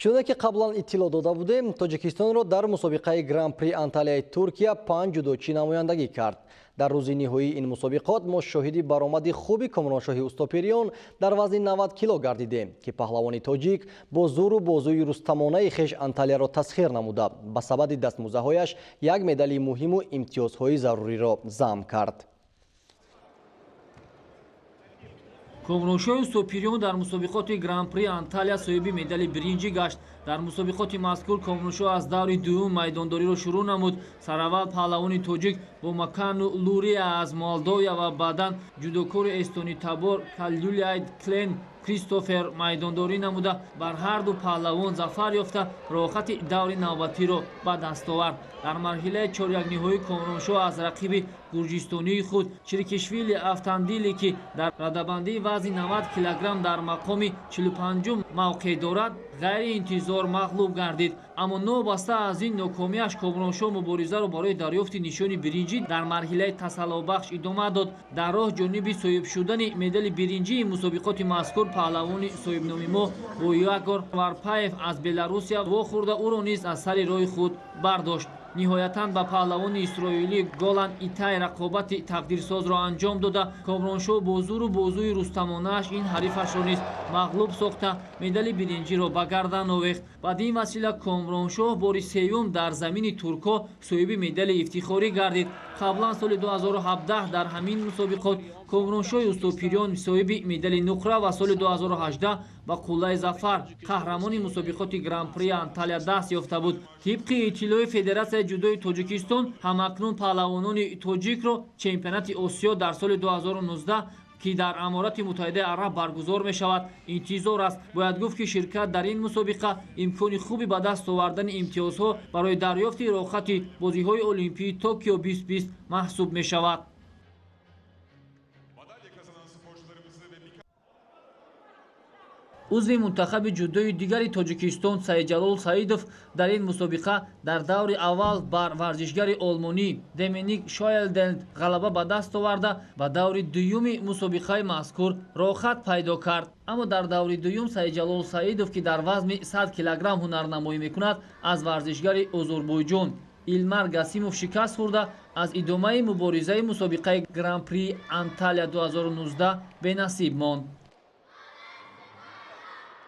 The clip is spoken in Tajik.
Чуноне ки қаблан иттилоъ дода будем, Тоҷикистонро дар мусобиқаи Гран-при Анталияи Туркия 5 ҷудочӣ намояндагӣ кард. Дар рӯзи ниҳоии ин мусобиқот мо шоҳиди баромади хуби Комроншоҳи Устопириён дар вазни 90 кило гардидем, ки паҳлавони тоҷик бо зӯру бозӯи рустамонаи хеш Анталияро тасхир намуда, ба сабади дастмузаҳояш як медали муҳиму имтиёзҳои заруриро замм кард. Комроншоҳи Устопириён дар мусобиқоти Гран-при Анталия соҳиби медали биринҷӣ гашт. Дар мусобиқоти мазкур Комроншоҳ аз даври дуюм майдондориро шурӯъ намуд. Сараввал паҳлавони тоҷик бо Макану Лурия аз Молдовия ва баъдан ҷудокори эстонитабор Калюляйд Клен Кристофер майдондорӣ намуда, бар ҳарду паҳлавон зафар ёфта, роҳхати даври навбатиро ба даст овард. Дар марҳилаи чорякниҳоӣ Комроншоҳ аз рақиби гурҷистонии худ Чиркишвили Автандиле, ки дар радабандии вазни 90 килограмм дар мақоми 45-ум мавқеъ дорад, ғайриинтизор мағлуб гардид. Аммо новобаста аз ин нокомиаш Комроншоҳ муборизаро барои дарёфти нишони биринҷӣ дар марҳилаи тасаллобахш идома дод. Дар роҳ ҷониби соҳиб шудани медали биринҷии мусобиқоти мазкур паҳлавони соҳибноми мо бо Ягор Варпаев аз Беларусия вохӯрда, ӯро низ аз сари роҳи худ бардошт. Ниҳоятан ба паҳлавони исроилӣ Голан Итай рақобати тақдирсозро анҷом дода, Комроншоҳ бо зӯру бозӯи рустамонааш ин ҳарифашро низ мағлуб сохта, медали биринҷиро ба гардан овехт. Бад ин васила Комроншоҳ бори сеюм дар замини туркҳо соҳиби медали ифтихорӣ гардид. Қаблан соли 2017 дар ҳамин мусобиқот Комроншоҳи Устопириён соҳиби медали нуқра ва соли 2018 ба қуллаи зафар қаҳрамони мусобиқоти Гран-при Анталия даст ёфта буд. Тибқи иттилои Федератсияи ҷудои Тоҷикистон, ҳамакнун паҳлавонони тоҷикро чемпионати Осиё дар соли 2019, ки дар Аморати Муттаҳидаи Араб баргузор мешавад, интизор аст. Бояд гуфт, ки ширкат дар ин мусобиқа имкони хуби ба даст овардани имтиёзҳо барои дарёфти роҳхати бозиҳои Олимпии Токио 2020 маҳсуб мешавад. Узви мунтахаби ҷудои дигари Тоҷикистон Саидҷалол Саидов дар ин мусобиқа дар даври аввал бар варзишгари олмонӣ Деменик Шоелденд ғалаба ба даст оварда, ба даври дуюми мусобиқаи мазкур роҳхат пайдо кард. Аммо дар даври дуюм Саидҷалол Саидов, ки дар вазни 100 килограмм ҳунарнамоӣ мекунад, аз варзишгари Озурбойҷон Илмар Гасимов шикаст хӯрда, аз идомаи муборизаи мусобиқаи Гран-при Анталия 2019 бенасиб монд.